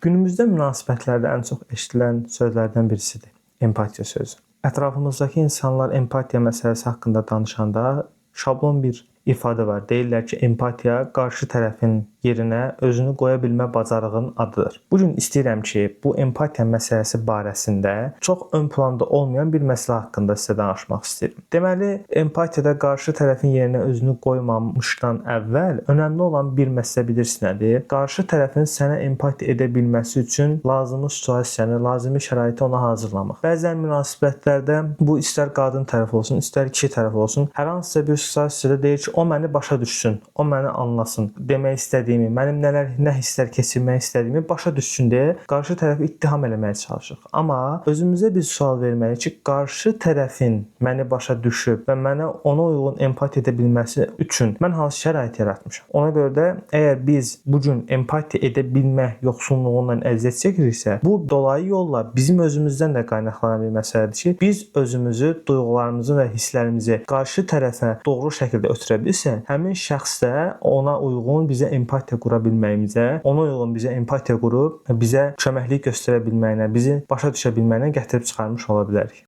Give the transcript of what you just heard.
Günümüzdə münasibətlərdə ən çox eşidilən sözlərdən birisidir empatiya sözü. Ətrafımızdakı insanlar empatiya məsələsi haqqında danışanda şablon bir ifadə var. Deyirlər ki, empatiya qarşı tərəfin yerinə özünü qoya bilmə bacarığının adıdır. Bu gün istəyirəm ki, bu empatiya məsələsi barəsində çox ön planda olmayan bir məsələ haqqında sizə danışmaq istəyirəm. Deməli, empatiyada qarşı tərəfin yerinə özünü qoymamışdan əvvəl önəmli olan bir məsələ bilirsən nədir? Qarşı tərəfin sənə empatiya edə bilməsi üçün lazımi situasiyanı, lazımi şəraiti ona hazırlamaq. Bəzən münasibətlərdə bu istər qadın tərəf olsun, istər kişi tərəf olsun, hər hansısa bir situasiyada deyir ki, o məni başa düşsün, o məni anlasın, demək istədiyimi, mənim nələr, nə hisslər keçirmək istədiyimi başa düşsün deyə qarşı tərəfi ittiham eləməyə çalışırıq. Amma özümüzə bir sual verməliyik ki, qarşı tərəfin məni başa düşüb və mənə ona uyğun empatiya edə bilməsi üçün mən hansı şərait yaratmışam? Ona görə də əgər biz bu gün empatiya edə bilmə yoxsulluğundan əziyyət çəkiriksə, bu dolayı yolla bizim özümüzdən də qaynaqlanan bir məsələdir ki, biz özümüzü, duyğularımızı və hisslərimizi qarşı tərəfə doğru şəkildə ötürə bilsək, həmin şəxs də ona uyğun bizə empatiya qura bilməyimizə, ona uyğun bizə empatiya qurub bizə köməklik göstərə bilməyinə, bizi başa düşə bilməyinə gətirib çıxarmış ola bilərik.